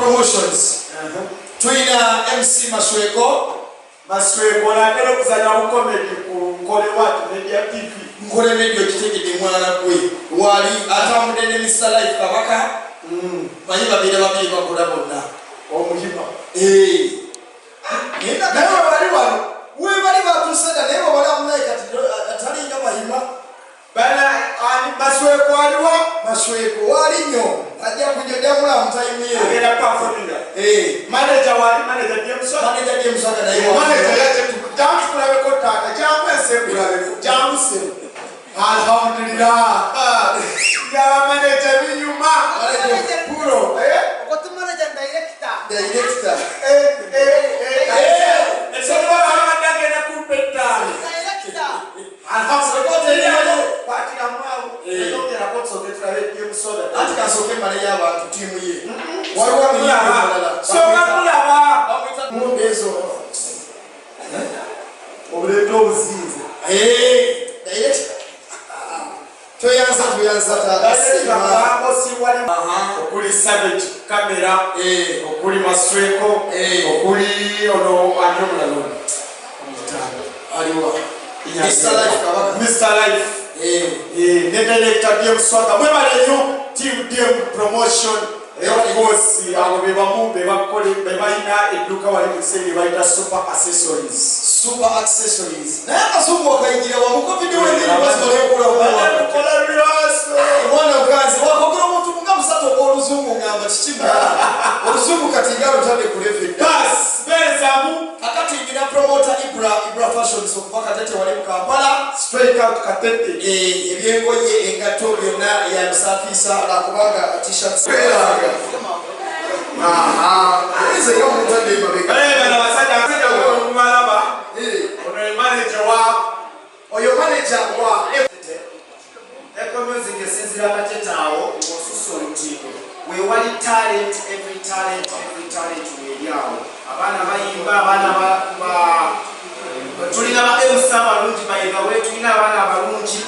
Promotions. Twina MC Masweko. Masweko natera okuzanya bu comedy ku Nkole what Media TV. Nkole Media okitegede mwana gwe. Wali atambudde ne Mister Life Kabaka. Manyi babeera babiri bakola bonna. Omuhima. Eeh. Naye webali wano. Webali batuuse dda naye bwebali amunaye kati talinga Bahima. Bana ani Masweko aliwa? Masweko wali nyo ajja kujja ojja mulaba mu time ye. Agenda performinga. Eh. Manager wali manager James Swaga. Manager James Swaga naye. Manager yaje jangu tukulabeko taata jangu ensi ekulabeko jangu sebo. Alhamdulillah. Ya manager binyuma. Manager Puro. Eh? Okotu manager director. Director. Eh eh eh. Eh. Sobola abadde agenda kumpa ettaano. Director. Anti kasooke mmaleyo abantu ttiimu ye. Waliwo omuyimbi omulala. Bamuyita Munda ezo. Obuleeta obuzinze. Eh, director. Tweyanza tweyanza taata siima. Okuli Savage kamera, Eh. okuli Masweko, Eh. okuli ono ani omulala ono? Aliwa. Mr. Life Kabaka. Mr. Life. Eh. Eh, ne director DM Swaga. Mwebale nnyo team DM promotion. Eh, of course abo be bamu be bakole be balina edduuka wali mu kisenge bayita Super Accessories. Super Accessories. Naye akazungu okayigira wa mu covid wenyini basobola okula Bajja kukola rehearsal. Omwana oganze wakogera omuntu nga musatu ogw'oluzungu ngamba kiki mwana oluzungu kati nga lutadde ku level Bas, beezamu. Kakati nyina promoter Ibra Ibra Fashions okuva Katete wali mu Kampala. Straight out Katete. Eh, ebyengoye engatto byonna yabisafiisa lwakubanga t-shirts. Beeranga. Aha, nze nga mutadde emabega. Eh, bano abasajja abasajja mubalaba. Eh. Ono ye manager wa oyo manager wa Echo Music esinzira Katete awo ng'osusse olutindo wewali talent every talent every talent weeri awo abaana bayimba abaana ba, ba tulina ba MC abalungi by the way tulina abaana abalungi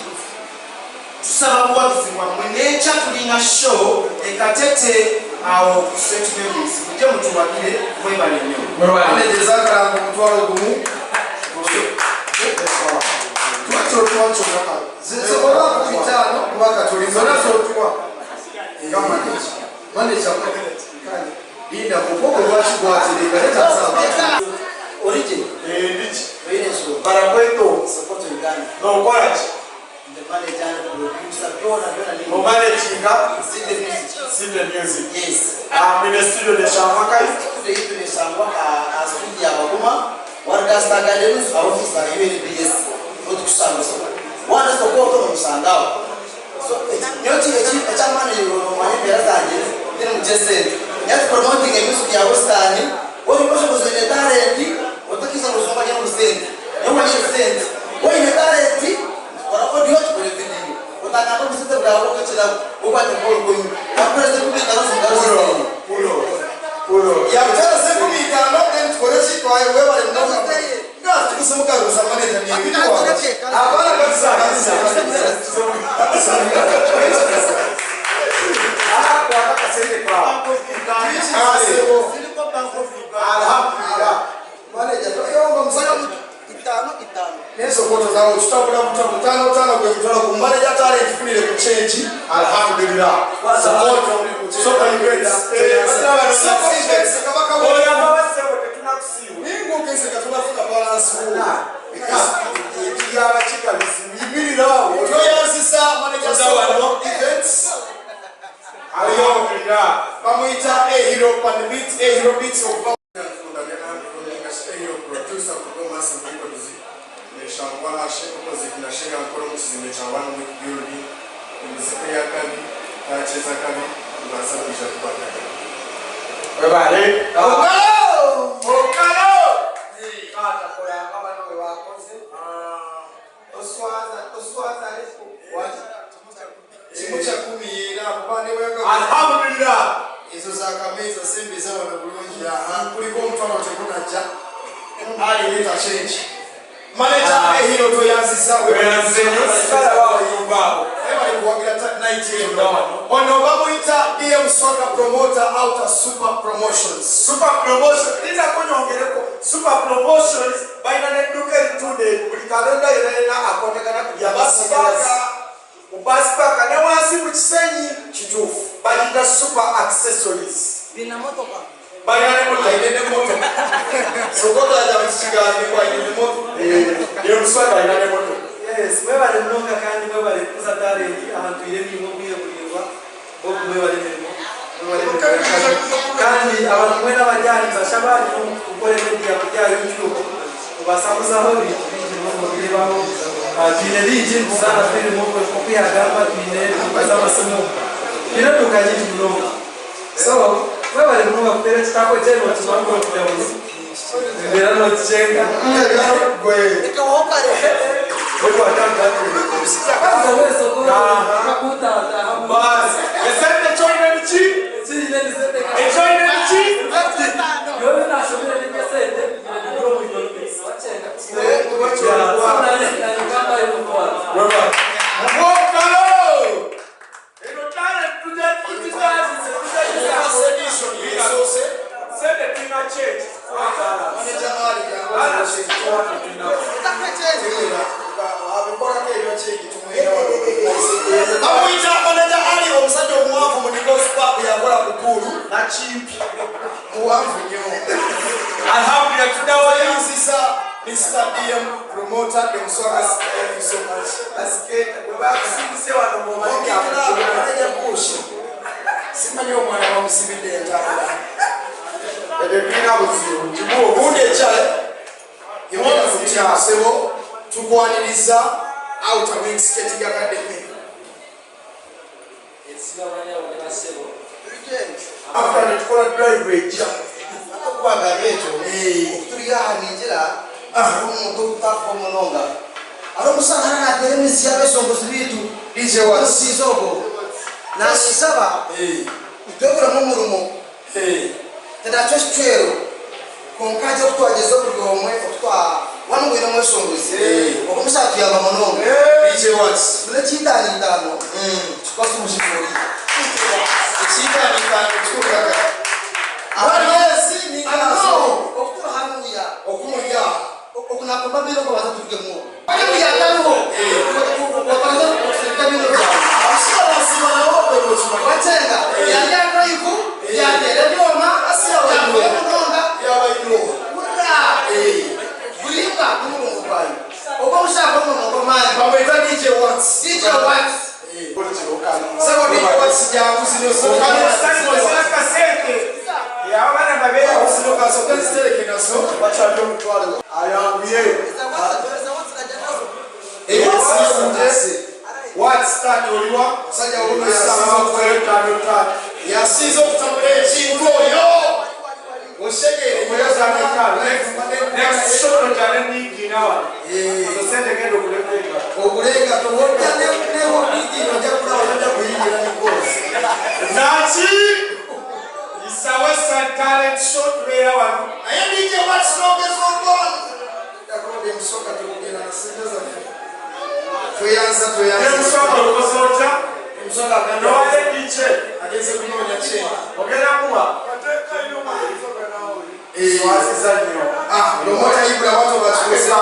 tusaba buwagizi bwammwe n'enkya tulina show e Katete awo ku St Mary's mujje mutuwagire mwebale nnyo. Manager zakalanga omutwalo gumu. Oba ku bitaano kuba katuli zonna zotuwa nga manager. Manager kale linda kuko lwaki gwatereka leta abantu. Origin. Eh, ndiki. Oyina ensonga. Barakweto. Support Uganda. Okola ki? The manager and producer byona byona ni. Omanaginga See the music. See the music. Yes. I'm in a studio nesangwa kai. Studio yetu nesangwa a studio abaguma. Wargasta Gardens office ya UNBS. Otukusanga so. Wana support no musangawo. So nyochi echi ekyamana omanye embeera zangye ndi mu Jesent. Nyati promoting music ya Western. Ori koshoboza ne talent otakiza ruzungu agye mu sente. Nyowe nye sente. Oine talent kora audio tukore video. Otagamba obusente bwawe okakiraho okwate nk'orukumi. Bakuhereze 50 zingaro zisente. Pulo. Pulo. Yakutereze 50 then tukore ki twaye webale munonga. Nga tukusimukaruza manager ni ebintu wawe. Abaana batusanga. Manager toyomba musajja Itaano itaano. N'ensokoto zawe tutabula butabu tano tano gwe mutwalo ku manager talent tufunire ku change. Alhamdulillah. Sokoto. Soko events. Soko events kabaka we. Oyo abawa ssebo tetunakusiiwa. Ninguke nze katunafuka balance wo. Ekigaba kikabisi. Yimirira awo. Tweyanzisa manager Soko events. Alhamdulillah. Bamuyita A Hero Pan Beat, A Hero Beats okuva Webale. Okalo! Okalo! Taata kola nga bano bwe bakoze. Oswaza, oswaza ariko. Kimu kya kumi era kuba ne bwe Alhamdulillah. Ezo za kameeza sembeza wano bulungi. Aha, kuliko omutwalo tegunajja. Ali leeta change. Manager Ehiro tweyanziza. Tweyanzize nnyo sigala wawayumba awo. Webale kuwagira night eno. Ono bamuyita DM Swaga promoter outer Super Promotions. Super Promotion lindako nyongereko Super Promotions balina n'edduuka eritunda buli kalonda yena yena akwatagana ku byamasannyalaze mu bus park ne wansi mu Kisenyi Kituufu. Bagiyita Super Accessories. Bina motoka. Balina n'emmotoka. Alina n'emmotoka. Sokoto aja kukigambibwa alina n'emmotoka. DM Swaga alina n'emmotoka. Yes, mwebale munonga kandi mwebale kukuza talent aha ntwire emirimo obwire buraingwa. Bob mwebale emirimo. Mwebale emirimo y'akabi. Kandi abantu mwena abari aha nimbashaba mukore media kuri aha YouTube mubaasa kuzaho ebintu bingi munonga mubireebaho. Twine bingi nituzaana firimu oku yagamba twine eduuka z'amasimu twine eduuka nyingi munonga. So mwebale munonga kuteera ekitabo gye nokimanya ngu orikugira ngu embeera nogikyenga. Baasi esente ekyoine niki? Ekyoine niki? Mukalo! Eno talent tujja tugizazise Esoose. Sente tulina change. Manager Ali abikolako ebyo kyegi tumuhera. Bamuyita Manager Ali, omusajja omuwanvu mu Nichols Park, yakola ku pool. Nakimpi. Muwanvu nnyo. Alhamdulillah tuddawo. Tweyanziza Mr DM promoter DM Swaga, thank you so much. Bwe bakusindise wano Ongera Manager Bush, simanyi omwana bamusibidde entanda. Ebyo tulina buzibu kimu. Obundi ekyale yongera kutya sebo tukwaniriza Outer Wing Skating Academy. After netukola drive ejja. Okubagamba ekyo turi aha ningira omuntu okutafa munonga ari omusana natera emizi y'abesongozi bitu. DJ Watts. Omusiizi ogwo nasisaba tweguremu omurimo tedakyo ekicwero konka ajya okutwageza oburi omwe okutwa wanu ngwine omwesongozi ogwo omusaha tuyamba munonga. DJ Watts. Tune ekitaano itaano kikwasa omushikori. Ekitaano itaano kikugaga waliesi ningaso. Okutura hanuya. Okumulya. Okunakomba bino kubanza tuvugemu yatariho wabanza kusirika bino byawe. Amusigala nawo okimanyi. Wacenga yarya drive yatera ebyoma yakora munonga. Yabaino. Hurra burimba n'umurongo gwayo oba ushaka umurongo gw'amaani. Bamweta DJ Watts. DJ Watts. Sebo DJ Watts, jangu zino. Kasente abaana babeera. Zino kasooke nzitereke nazo. Bakyali omutwalo ayanguye. Ewatsi. Watstani oliwa? Musajja w'olwo yasinze Etaano ttaano. Yasinze okutambula ekintu oyo oshegere. Next show tojane ningina wano. Ezo sente genda okulekenga. Ogulenga towojja newobigino ojja kulaba tojja kuyingira mikozi. Naki Isa Western Talent Show tubeera wano. Naye DJ Watts nogeza ogona yakoba emusoka tekugenda na sente zaffe. Tweyanza, tweyanza. Emusoka olukoze otya? Emusoka agenda. Nowaye DJ. Agenze kunoonya kyena. Ogenda kuwa swaziza nnyo. Ah, promota Ibra watu bakikoze.